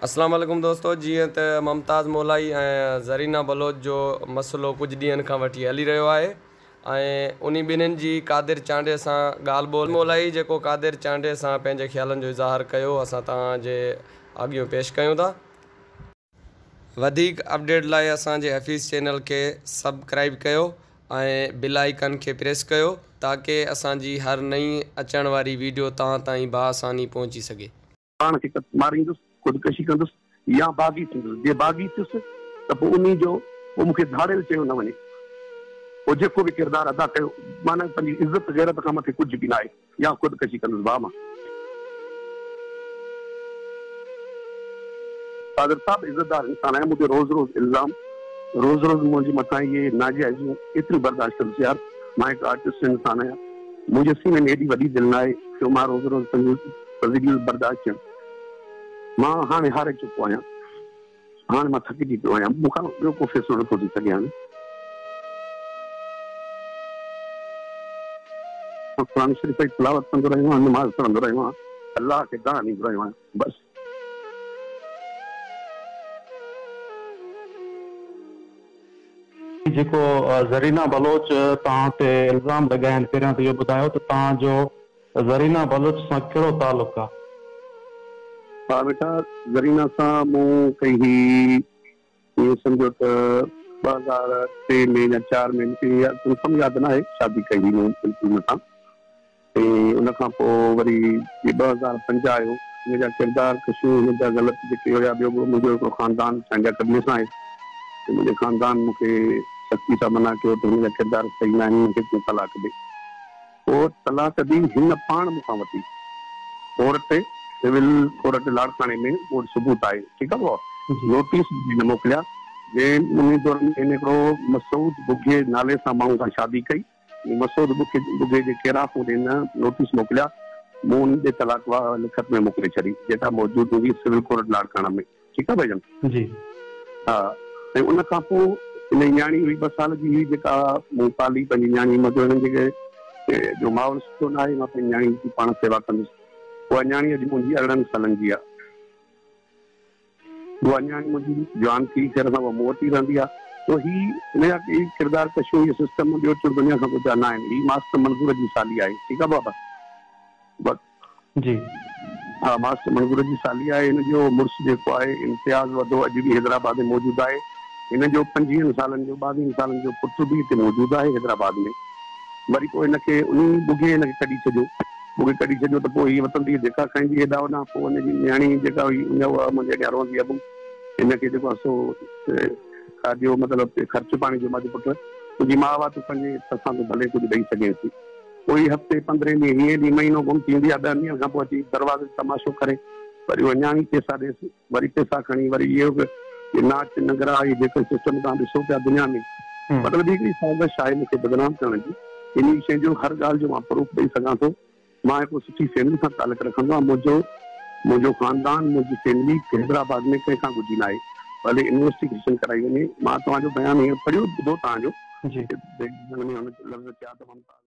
اسلام عليڪم دوستو جيئن ته ممتاز مولائي ۽ زرينا بلوچ جو مسئلو ڪجهه ڏينهن کان وٺي هلي رهيو آهي ۽ انهي ٻنهين جي قادر چانڊيي سان ڳالهه ٻولهه مولائي جيڪو قادر چانڊيي سان پنهنجي خيالن جو اظهار ڪيو اسان توهان جي اڳيون پيش ڪيون ٿا. وڌيڪ اپڊيٽ لاء اسان جي حفيظ چينل کي سبڪرائيب ڪيو ۽ بيل آئيڪن کي پريس ڪيو تاڪه اسان جي هر نئين اچڻ واري ويڊيو توهان تائين باآساني پهچي سگهي. پاڻ کي ماريندس، خودڪشي ڪندس يا باغي ٿيندس. جي باغي ٿيس ته پوء انهي جو پوء مون کي ڌاڙيل چيو نه وڃي. پوء جيڪو به ڪردار ادا ڪيو معنيٰ پنهنجي عزت غيرت کان مٿي ڪجهه به ناهي يا خودڪشي ڪندس ڀاء مان. قادر صاحب عزتدار انسان آهيان مون تي روز روز الزام روز روز منهنجي مٿان اهي ناجائزيون ڪيتريون برداشت ڪندس يار مان هڪ آرٽسٽ انسان آهيان منهنجي سيني ۾ ايڏي وڏي دل ناهي جو مان روز روز پنهنجون تذليل برداشت ٿيڻ. مان هاڻي هاري چڪو آهيان. هاڻي مان ٿڪجي پيو آهيان. مون کان ٻيو ڪو فيصلو نٿو ٿي سگهي هاڻي. مان قرآن شريف جي تلاوت ڪندو رهيو آهيان، نماز پڙهندو رهيو آهيان، الله کي دانهن ڏيندو رهيو آهيان، بس. جيڪو زرينا بلوچ توهان تي الزام لڳايا آهن پهريان ته اهو ٻڌايو ته توهان جو زرينا بلوچ سان ڪهڙو تعلق آ؟ ها مٺا زرينا سان مون ڪئي هئي ائين سمجهو ته 2003 ۾ يا 4 ۾ مونکي ڪنفرم ياد ناهي شادي ڪئي هئي مون بلڪل ان سان ۽ ان کان پوء وري جي 2005 آيو هن جا ڪردار ڪشيون هن جا غلط جيڪي هيا ٻيو به منهنجو هڪڙو خاندان چانڊيا قبيلي سان آهي ته منهنجي خاندان مونکي سختي سان منع ڪيو ته هن جا ڪردار صحيح ناهن هن کي تون طلاق ڏي. پوء طلاق به هن پاڻ مون کان ورتي. ڪورٽ، سول ڪورٽ لاڙڪاڻي ۾ مون وٽ ثبوت آهي. ٺيڪ آهي بابا. نوٽيس به هن موڪليا. جنهن انهي دور ۾ هن هڪڙو مسعود ٻگهي نالي سان ماڻهو سان شادي ڪئي. مسعود ٻگهي جي ڪير آف مون ڏي هن نوٽيس موڪليا. مون ان ڏي طلاق لکت ۾ موڪلي ڇڏي جيڪا موجود هوندي سول ڪورٽ لاڙڪاڻا ۾. ٺيڪ آ ڀائي جان. جي. ها ۽ ان کان پوء ان جي نياڻي هئي ٻه سال جي هئي جيڪا مون پالي پنهنجي نياڻي مطلب هنن جي جو ماحول سٺو نه آهي مان پنهنجي نياڻي جي پاڻ سيوا ڪندس اها نياڻي اڄ منهنجي 18 سالن جي آ اها نياڻي منهنجي جوان ٿي خير سان اها مون وٽ ئي رهندي آ تو هي ان جا ڪي ڪردار ڪشيون هي سسٽم ٻيو ٽيون دنيا کان ڪجهه نه آهن هي ماسٽر منظور جي سالي آهي ٺيڪ آ بابا بس. جي. ها ماسٽر منظور جي سالي آهي هن جو مڙس جيڪو آهي امتياز وڌو اڄ به حيدرآباد ۾ موجود آهي هن جو 25 سالن جو 22 سالن جو پٽ به هتي موجود آهي حيدرآباد ۾ وري پوء هن کي انهي ٻگهي هن کي ڪڍي ڇڏيو ٻگهي ڪڍي ڇڏيو ته پوء هي وتندي ڌڪا کائيندي هيڏانهن هوڏانهن پوء هن جي نياڻي جيڪا هئي اڃا اها منهنجي اڳيان روئندي ابو هن کي جيڪو آهي سو کاڌو مطلب خرچ پاڻي جو مان چيو پٽ تنهنجي ماء آ تون پنهنجي طرفان تون ڀلي ڪجهه ڏئي سگهين ٿي. ڪوئي هفتي، 15 ڏينهن، 20 ڏينهن، مهينو گم ٿي ويندي آهي، 10 ڏينهن کان پوء اچي دروازي تي تماشو ڪري، وري اها نياڻي پئسا ڏيس، وري پئسا کڻي، وري اهو به اهي ناچ نگرا اهي جيڪي سسٽم توهان ڏسو پيا دنيا ۾، مطلب هي هڪڙي سازش آهي مون کي بدنام ڪرڻ جي، انهي شيء جو هر ڳالهه جو مان پروف ڏئي سگهان ٿو، مان هڪڙو سٺي فيملي سان تعلق رکندو آهيان، منهنجو خاندان، منهنجي فيملي حيدرآباد ۾ ڪنهن کان ڳجهي ناهي، ڀلي انويسٽيگيشن ڪرائي وڃي، مان توهان جو بيان هينئر پڙهيو ٻڌو توهان جو، جي. ۾ هن لفظ چيا ته ممتاز.